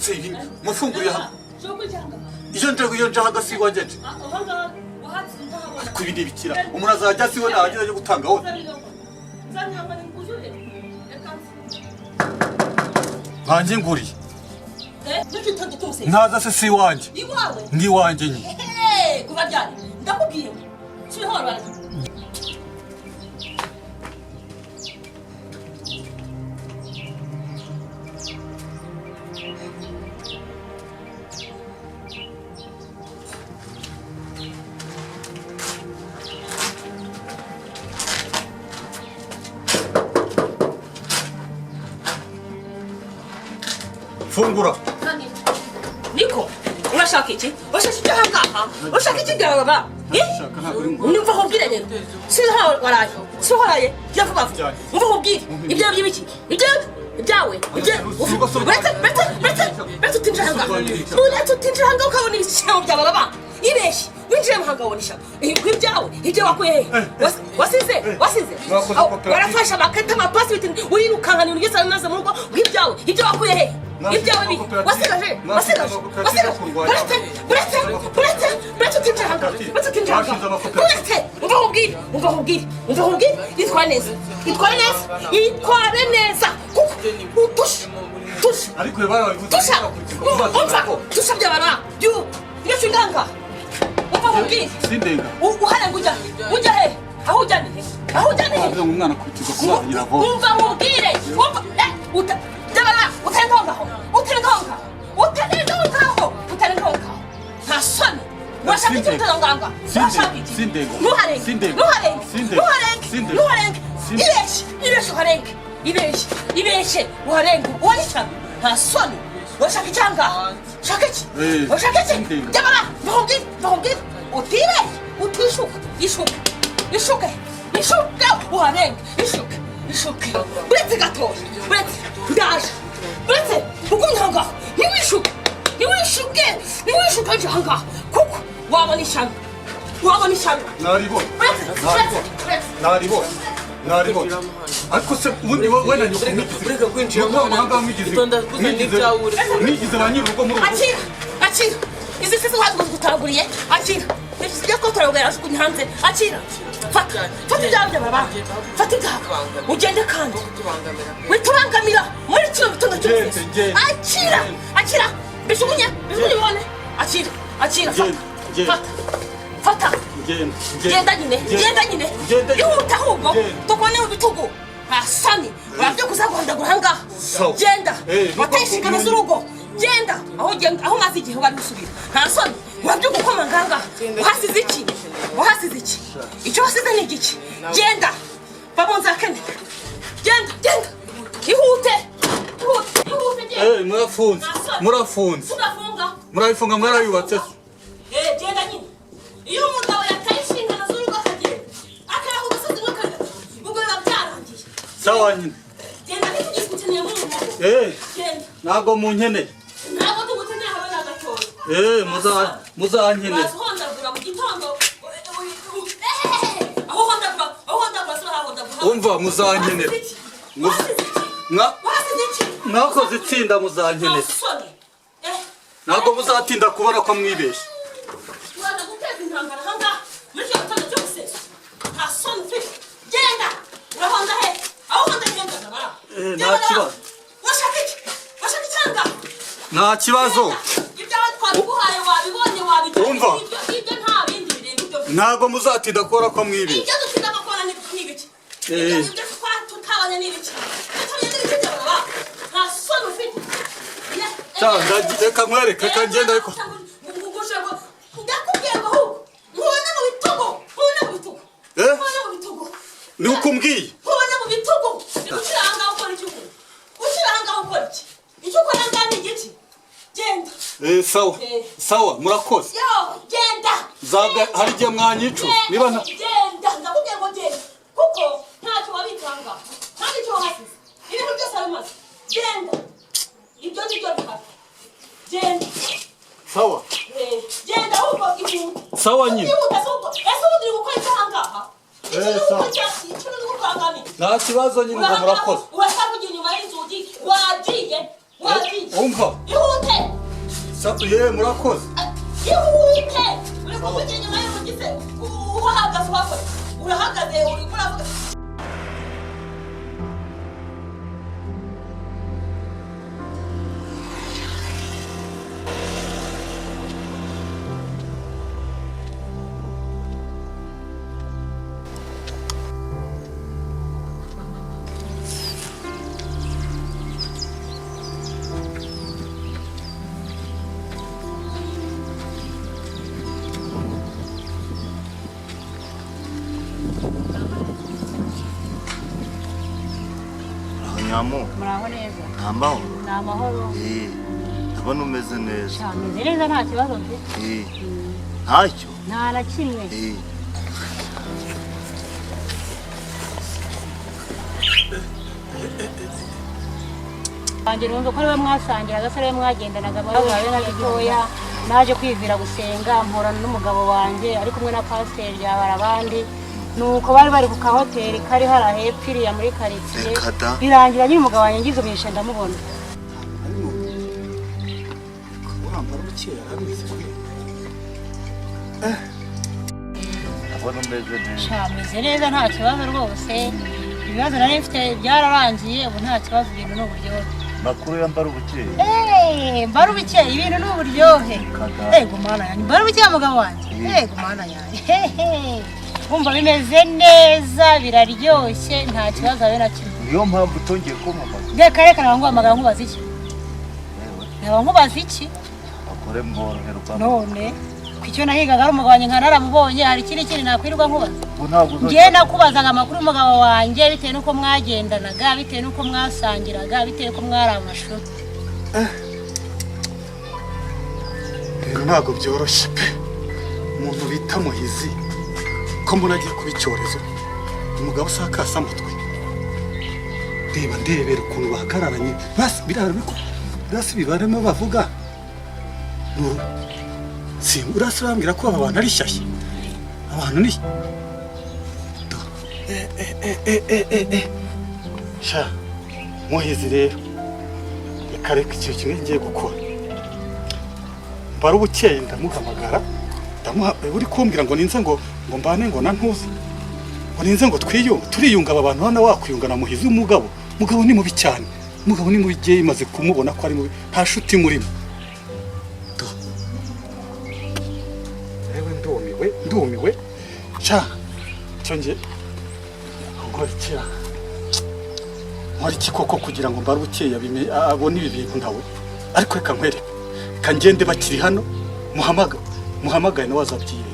Uretse ibi mufunguriye hano. Iyo nje, iyo nje hagasi iwanjye nje. Ariko ibi ni ibikira. Umuntu azajya asiwe nahagera ajya gutanga wowe. Nkanjye nguriye. Ntaza se si iwanjye. Iwawe. Ni iwanjye nyine. Kuva ryari? Ndakubwiye. Subiho warwara. Fungura. Niko, urashaka iki? Urashaka iki ahangaha? Urashaka iki bwaba? Ndashaka ntabwo uri ngombwa. Numva nkubwire rero. Siho waraye. Siho waraye. Jya vuba vuba. Umva nkubwire. Ibyawe by'ibiki? Ibyawe? Ibyawe? Uretse, uretse, uretse, uretse utinjira ahangaha. Uretse utinjira ahangaha ukabona ibishabo bya baba. Ibeshye. Winjiye mu hanga ubona ishyamba. Ibyawe, ibyo wakuye hehe? Wasize? Wasize? Mwakoze Aho, koperative. Warafashe amakete, amapasi, biti urirukankana ibintu byose wari mu rugo bw'ibyawe. Ibyo wakuye hehe? Ibyawe bi wasigaje, wasigaje, wasigaje. Uretse, uretse, uretse, uretse utinjira ahangaha. Uretse utinjira ahangaha. Uretse, umva nkubwire, umva nkubwire, umva nkubwire. Itware neza, itware neza, itware neza. Kuko utushe, tushe. Ariko barabivuze. Tusha, umva, tusha byabara. Byu, iyo shinganga. Umva nkubwire. Sindenga. Uharenga ujya, ujya he? Aho ujya ni he? Aho ujya ni he? Wavuze ngo umwana akubitirwa ku mazi nyiravomo. Umva nkubwire, umva, uta, byabara, utarenga aho ngaho, utarenga aho ngaho, utarenga aho ngaho, utarenga aho ngaho. Nta soni. Urashaka iki utarenga aho ngaho? Urashaka iki? Sindenga. Ntuharenge, Sindenga. ntuharenge, Sindenga. ntuharenge, Sindenga. ntuharenge. Sindenga. Ibeshye, ibeshye uharenge, ibeshye, ibeshye uharenge, uwanishyano. Nta soni. Urashaka iki aha ngaha? Ushaka iki? Urashaka iki? Sindenga. Byabara, ndakubwire, ndakubwire. Utibeshye, utishuka, ishuke, ishuke, ishuke, uharenge, ishuke, ishuke. Uretse gatoya, uretse, ndaje, uretse, ugumye aho ngaho, ntiwishuke, ntiwishuke, ntiwishuke nje aha ngaha, kuko wabona ishyano, wabona ishyano. Naribona. Uretse, uretse, uretse. Naribona. Naribona. Ariko se ubundi wowe na nyoko mwigize. Ureka kwinjira Ni ukuvuga ngo ahangaha mwigize. Itonda kuzana ibyawe ureka. Mwigize ba nyir'urugo muri ubu. Akira, akira. Izi si zo gutanguriye, akira. Ibyo ko turabwira ajugunya hanze, akira. Fata, fata ibyawe by'ababa. Fata ibyawe. Ugende kandi. Witubangamira muri kino gitondo cyose. Ngende, ngende. Akira, akira. Bijugunye, bijugunye ubone. Akira, akira, fata. Ngende, Fata. Fata. Ngende. Genda nyine, genda nyine. Ngende. Ihuta ahubwo, Ngende. tukubone mu bitugu. Nta soni. Urabyo kuzaguhandagura aha ngaha. Sawa. Genda. Nuko Wateye inshingano z'urugo. Genda. Aho ugenda, aho umaze igihe wari usubira. Nta soni. Urabyo gukomanga aha ngaha. Wahasize iki? Wahasize iki? Icyo wasize ni igiki? Genda. Va mu nzu ya kane. Genda, genda. Ihute. Ihute, ihute genda. Murafunze. Nta soni. Murafunze. Tudafunga. Murabifunga mwarayubatse. Genda nyine. Iyo umugabo yataye inshingano z'urugo akagenda, akaraha umusozi n'akarira, ubwo biba byarangiye. Sawa nyine. Genda ntitugikukeneye muri uru rugo. Genda. Ntabwo munkeneye. Ntabwo tugukeneye habe na gatoya. Muzankeneye. Uraza uhondagura mu gitondo. Aho uhondagura, aho uhondagura si uhahondagura. Umva muzankenera. Wasize iki? Wasize iki? Wasize iki? Mwakoze itsinda muzankenera. Nta soni. Ntabwo muzatinda kubona ko mwibeshye. Uraza guteza intambara aha ngaha muri icyo gitondo cyo gusesa. Nta soni ufite. Genda. Urahonda he? Aho uhonda genda ndabara. Nta kibazo. Urashaka iki? Urashaka iki aha ngaha? Nta kibazo. Ibyawe twabiguhaye wabibonye wabigize. Umva. Ibyo nta bindi birenga ibyo. Ntabwo muzatinda kubona ko mwibeshye. Ibyo dutinda gukora ni ibiki? Ibyo tutabonye ni ibiki? Tutabonye ni ibiki byaba? Nta soni ufite. Reka nkwereke, reka ngende ariko. Ndakubwiye ngo ahubwo nkubone mu bitugu, nkubone mu bitugu. Nkubone mu bitugu. Ni uko umbwiye. Nkubone mu bitugu. Ukiri aha ngaha ukora iki ubu? Ukiri aha ngaha ukora iki? Icyo ukora aha ngaha ni igiki? Genda. Sawa. Sawa, murakoze. Yo, genda. Zaga hari igihe mwanyicuza. Niba nta genda, ndakubwiye ngo genda. Kuko ntacyo wabitanga. Nta n'icyo wahasize. Ibintu byose wabimaze. Genda. Ibyo ni byo bihari. Genda. Sawa. Genda ahubwo ihute. Sawa nyine. Ihute ahubwo. Ese ubundi uri gukora icyo aha ngaha? Sawa. Icyo uri gukora aha ngaha ni iki? Nta kibazo nyine ngo murakoze. Urashaka kujya inyuma y'inzugi, wagiye. Wagiye. Umva. Ihute. Ye murakoze. Ihute. Uri kuvugira inyuma y'urugi se? Uhagaze uhakora. Urahagaze urimo uravuga. Nyamu. Muraho neza. Nta mahoro. Ni amahoro. Ndabona umeze neza. Meze neza nta kibazo mfite. Ntacyo? Nta na kimwe. Wanjye numva ko ariwe mwasangiraga se ariwe mwagendanaga mwabaye na gitoya. Naje kwivira gusenga mporana n'umugabo wanjye ari kumwe na pasiteri yabara abandi. Nuko bari bari ku kahoteli kari hara hepfo iriya muri karitsiye, birangira nyine umugabo wanjye ngize umugisha ndamubona. Meze neza nta kibazo rwose, ibibazo nari mfite byararangiye ubu nta kibazo, ibintu ni uburyohe. Makuru ya Mbarubukeye. Mbarubukeye ibintu ni uburyohe. Ego mana yanjye, Mbarubukeye mugabo wanjye. Ego mana yanjye. Umva bimeze neza biraryoshye nta kibazo habe na kimwe. Niyo mpamvu utongeye kumpamagara. Reka reka naba nguhamagara nkubaza iki? Naba nkubaza iki? Akore mboroherwa. None ku icyo nahigaga ari umugabo wanjye nka naramubonye, hari ikindi kintu nakwirirwa nkubaza? Njye nakubazaga amakuru y'umugabo wanjye bitewe n'uko mwagendanaga, bitewe n'uko mwasangiraga, bitewe n'uko mwari amashuti. Rero ntabwo byoroshye pe. Umuntu bita Muhizi ko mbona agiye kuba icyorezo, umugabo usakasa amatwi. Reba ndebera ukuntu bahagararanye, basi birasi bibaremo bavuga. Si urasi urambwira ko aba bantu ari shyashya. Abantu ni sha Muhizi rero reka reka ikintu kimwe ngiye gukora. Mbarubukeye ndamuhamagara, ndamuha uri kumbwira ngo ninze ngo mbane ngo na ntuzi ngo ninze ngo twiyunga, turiyunga aba bantu hano wakwiyunga na Muhizi umugabo. Mugabo ni mubi cyane, mugabo ni mubi, giye imaze kumubona ko ari mubi, nta shuti murimo. Ewe ndumiwe, ndumiwe. Sha cyo nge ngorikira nkora iki koko kugira ngo Mbarubukeye abone ibi bintu ntawe. Ariko reka nkwereke, reka ngende bakiri hano, muhamagaye nawe azabyireba.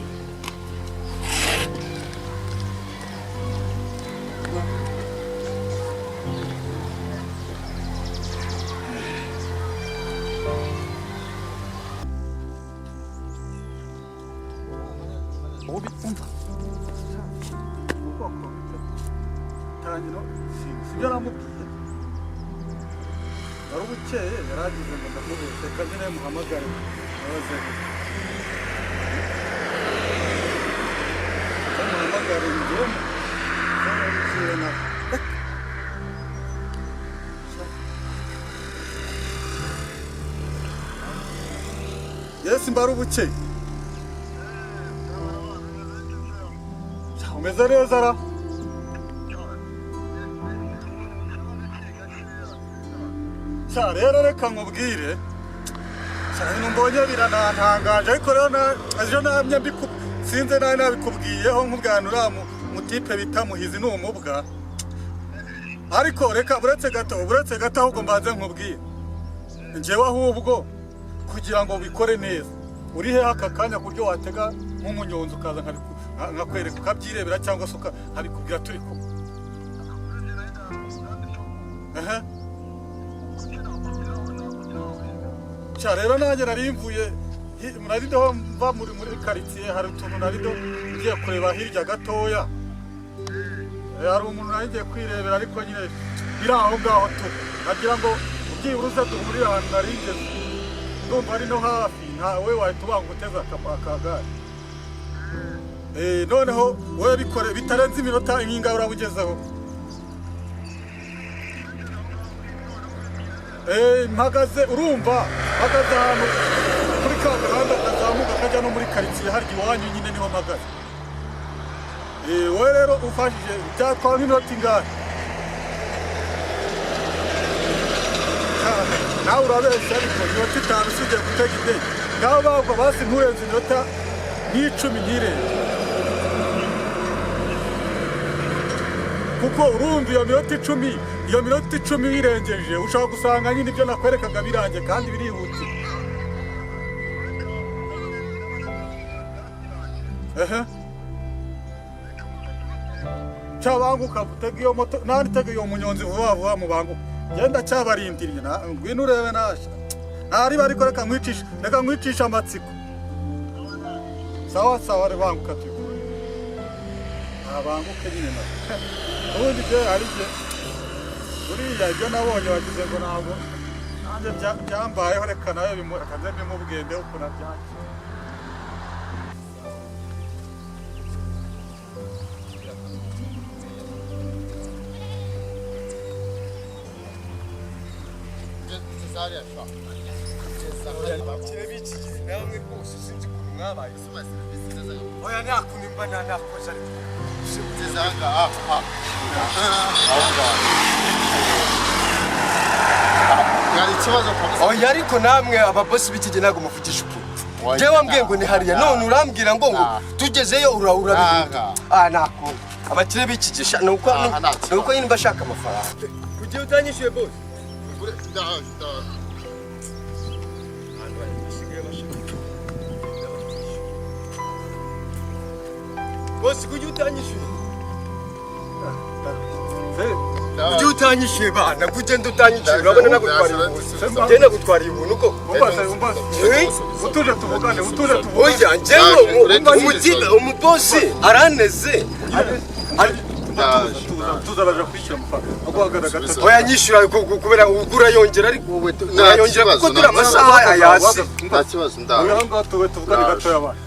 Sibyo namubwiye. Mbarubukeye yaragize ngo ndamubeshye, reka njye nawe muhamagare abaze. Muhamagare njyewe nawe. Yes, Mbarubukeye. Umeze neza ra? Sha rero reka nkubwire, ibintu mbonye biranantangaje, ariko rero ejo namye sinze nawe nabikubwiyeho nk'ubwana uriya mutipe bita Muhizi ni umubwa. Ariko reka buretse gato ahubwo mbanze nkubwire. Njyewe ahubwo kugira ngo bikore neza uri hehe aka kanya ku buryo watega nk'umunyonzi ukaza nkakwereka ukabyirebera cyangwa se nkabikubwira turi kumwe. Sha rero nanjye nari mvuye nari ndo mva muri karitsiye, hari utuntu nari ndo ngiye kureba hirya gatoya. Hari umuntu nari ngiye kwirebera ariko nyine biri aho ngaho tu, nagira ngo byibura uze duhurire ahantu nari ngeze. Ndumva ari no hafi, ntawe wahita ubanga uteze akagare. Noneho wowe bikore bitarenze iminota inkinga urabugezeho. Mpagaze urumva mpagaze ahantu kuri ka gahanda kazamuka kajya no muri karitsiye harya iwanyu nyine niho mpagaze. Wowe rero ufashije byatwara nk'inoti ingahe? Nawe urabeshya ariko iminota 5 usigaye gutega indege ngaho bagwa basi nturenze iminota nk'icumi ntirenze, kuko urumva iyo minota 10, iyo minota 10 uyirengeje ushobora gusanga nyine ibyo nakwerekaga birangiye kandi birihutirwa. Ehe cyabanguka utega iyo moto nandi tega iyo munyonzi vuba vuba mubanguka genda cyabarindiriye ngwino urebe nasha ntariba ariko reka nkwicisha amatsiko. Sawa sawa banguka turi ntabanguke nyine na ubundi byo ari byo buriya ibyo nabonye wagize ngo ntabwo nanjye byambayeho reka nawe reka bimubwende ukuntu abyakira. Oya ariko namwe ababosi b'iki gihe ntabwo muvugisha ukuri. Njyewe wambwiye ngo ni hariya none urambwira ngo tugezeyo urabura. Ah nako abakire b'iki gihe nuko nyine bashaka amafaranga. Kugiye utanyishyuye boss. Boss kugiye utanyishyuye. Kugiye utanyishyuye bana kugenda utanyishyuye urabona nagutwariye ubuntu. Njye nagutwariye ubuntu koko. Umbaze. Utuje tuvugane. Oya njyewe umubosi araneze. Tuzaraja kwishyura amafaranga. Aguhagara gatatu. Oya nyishyura kubera ugura yongera ariko urayongera kuko turi amasaha ayasi. Nta kibazo ndaje. Oya ngaho tuwe tuvugane gatoya bana.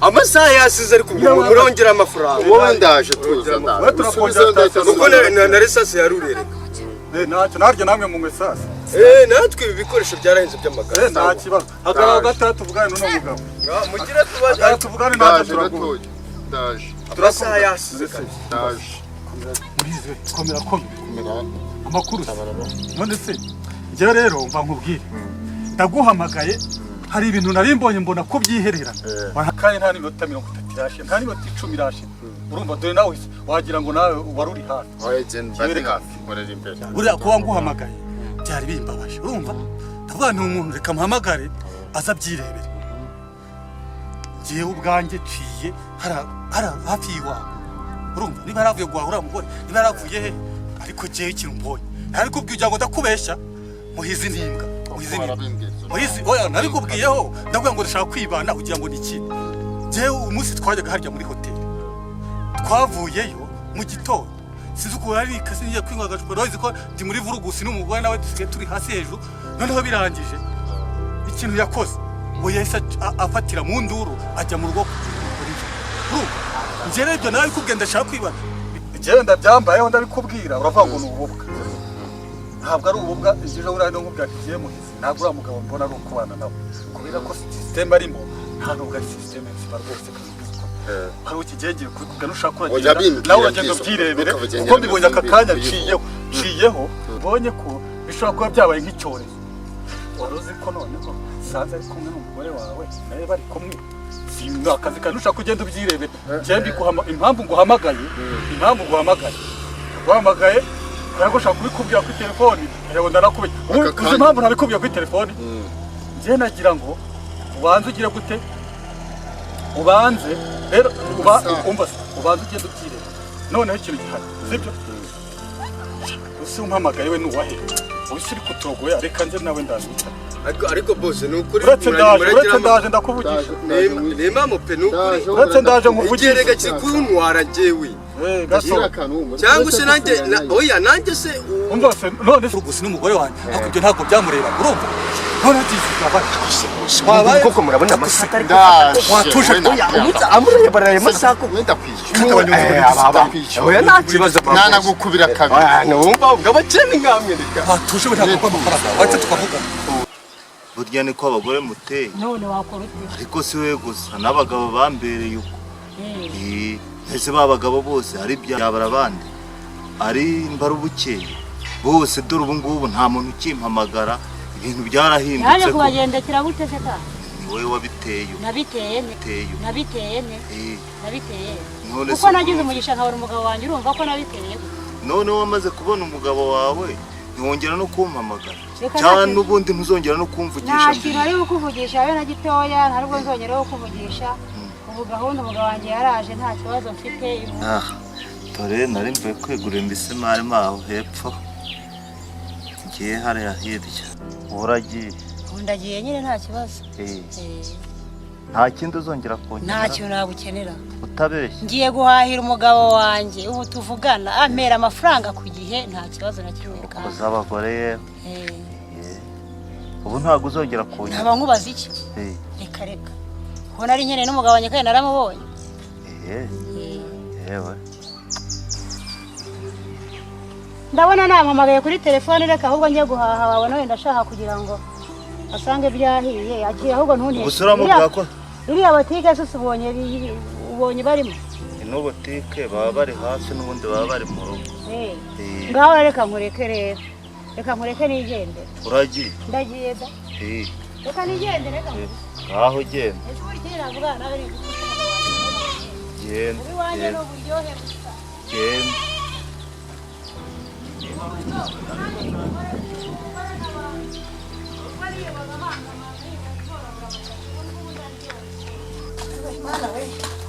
Amasaha yasize ariko murongera amafaranga. Wowe ndaje tuza ndaje. Kuko na resasi yarurereka. Ntacyo naryo namwe munywe sasa. Natwe ibi bikoresho byarahenze by'amagara. Nta kibazo. Hagarara gatatu tuvugane n'uno mugabo. Mugira tubaze. Tuvugane natwe turaguha. Ndaje. Amasaha yasize. Ndaje. Murize komera komera. Amakuru. None se njye rero mva nkubwire. Ndaguhamagaye hari ibintu nari mbonye mbona ko byihererana. Kandi nta n'iminota 30 irashe, nta n'iminota 10 irashe. Urumva dore nawe wagira ngo nawe wari uri hafi. Oya genda bari hafi nkorera imbere. Buriya kuba nguhamagaye byari bimbabaje. Urumva ndavuga nti umuntu reka muhamagare aza abyirebere. Njyewe ubwanjye ciye hara hafi y'iwawe. Urumva niba yaravuye guhaha uriya mugore, niba yaravuye he, ariko njyewe ikintu mbonye ntabikubwiye ugira ngo ndakubeshya. Muhizi n'imbwa, muhizi n'imbwa. Muhizi oya nabikubwiyeho ndavuga ngo ndashaka kwibana ugira ngo ni iki. Njyewe umunsi twajyaga harya muri hoteli twavuyeyo mu gitondo sinzi ukuntu nari nikase ngiye kwinywa agacupa urabizi ko ndi muri vurugusi n'umugore nawe dusigaye turi hasi hejuru. Noneho birangije ikintu yakoze ngo yahise afatira mu nduru ajya mu rugo kuri njye rero ibyo nabikubwiye ndashaka kwibana. Njyewe ndabyambayeho ndabikubwira uravuga ngo ni ububwa. Ntabwo ari ububwa ejo buriya no nkubwira ati ngiye muhizi ntabwo uriya mugabo mbona ari ukubana nawe kubera ko sisiteme arimo nta nubwo ari sisiteme nzima rwose. Hari ukigengeye kubikubwira nushaka uragenda nawe uragenda ubyirebere kuko mbibonye aka kanya nciyeho mbonye ko bishobora kuba byabaye nk'icyorezo. Wari uzi ko noneho sanze ari kumwe n'umugore wawe nawe bari kumwe si akazi kawe nushaka ugenda ubyirebere. Njyewe mbiguhama impamvu nguhamagaye guhamagaye kubera ko ushaka kubikubwira kuri telefoni ngira ngo ndarakubeshya. Uzi impamvu ntabikubwiye kuri telefoni? Njyewe nagira ngo ubanze ugire gute, ubanze rero umva ubanze ugende ubyirebe. Noneho ikintu gihari sibyo usi umpamagaye we nuwahe usi uri kuturogoya reka nze nawe ndabita. Ariko bose ni ukuri. Uretse ndaje, uretse ndaje ndakuvugisha. Ni impamo pe, ni ukuri. Uretse ndaje nkuvugisha. Igerega kiri kuntwara njyewe. Eh, gaso. Cyangwa se nanjye oya nanjye se Umva se none se gusa n'umugore wanjye, ariko ibyo ntabwo byamureba, urumva? None atifuza wabaye koko murabona amasaha Ndaje. Watuje. Oya umutsa amureba ayo masaha ko Wenda kwishyura. Oya nta kibazo. Nanagukubira kabiri. Oya numva ubwo abakene ni nkamwe reka. Watuje we, ntabwo amafaranga wacu tukavuga. Burya niko abagore muteye. None wakora ute? Ariko si we gusa, n'abagabo bambereye uko. Eh, Eh, ese ba bagabo bose ari byabara abandi ari mbarubukeye bose, dore ubu ngubu nta muntu ukimpamagara, ibintu yaje byarahindutse ko kubagendekera gute se ka? Ni wowe wabiteye uko. Nabiteye nte? Biteye uko. Nabiteye nte? Eh, Nabiteye none kuko se nagize umugisha nkabona umugabo wanjye, urumva ko nabiteye gute? None wamaze kubona umugabo wawe ntiwongera no kumpamagara Reka cyangwa ntacyo- n'ubundi ntuzongera no Nta kumvugisha. kintu ari kukuvugisha habe na gitoya, nta nubwo nzongera kukuvugisha. Ubu gahunda umugabo wanjye yaraje, nta kibazo mfite. Ah, dore nari mvuye kwigurira imisimari aho hepfo, ngiye hariya hirya. Ubu uragiye? Ubu ndagiye nyine, nta kibazo. Eh, Eh, nta kindi uzongera kongera? Nta kintu nagukenera. Utabeshya? Ngiye guhahira umugabo wanjye, ubu tuvugana ampera amafaranga ku gihe, nta kibazo na kimwe kandi. Ukoze abagore yewe. Eh, Eh, ubu ntabwo uzongera kongera? Nkaba nkubaza iki? Eh, Reka reka, ubona ari nkeneye n'umugabo wanjye kandi naramubonye. eh, Eh, yewe. Ndabona nampamagaye kuri telefone, reka ahubwo njye guhaha, wabona wenda ashaka kugira ngo asange byahiye. Akira ahubwo ntunteke. Ubu se uramubwira ko Iriya botike se ubonye ubonye barimo? Ino botike baba bari hafi, n'ubundi baba bari mu rugo. Eh, Eh, ngaho reka nkureke rero, reka nkureke nigendere. Uragiye? Ndagiye da. Eh, Reka nigendere, reka nkureke. ngaho genda. Ese ubu ikindi navugana nawe ni iki? Genda. Ubu iwanjye ni Genda. uburyohe gusa. Genda. Mana we.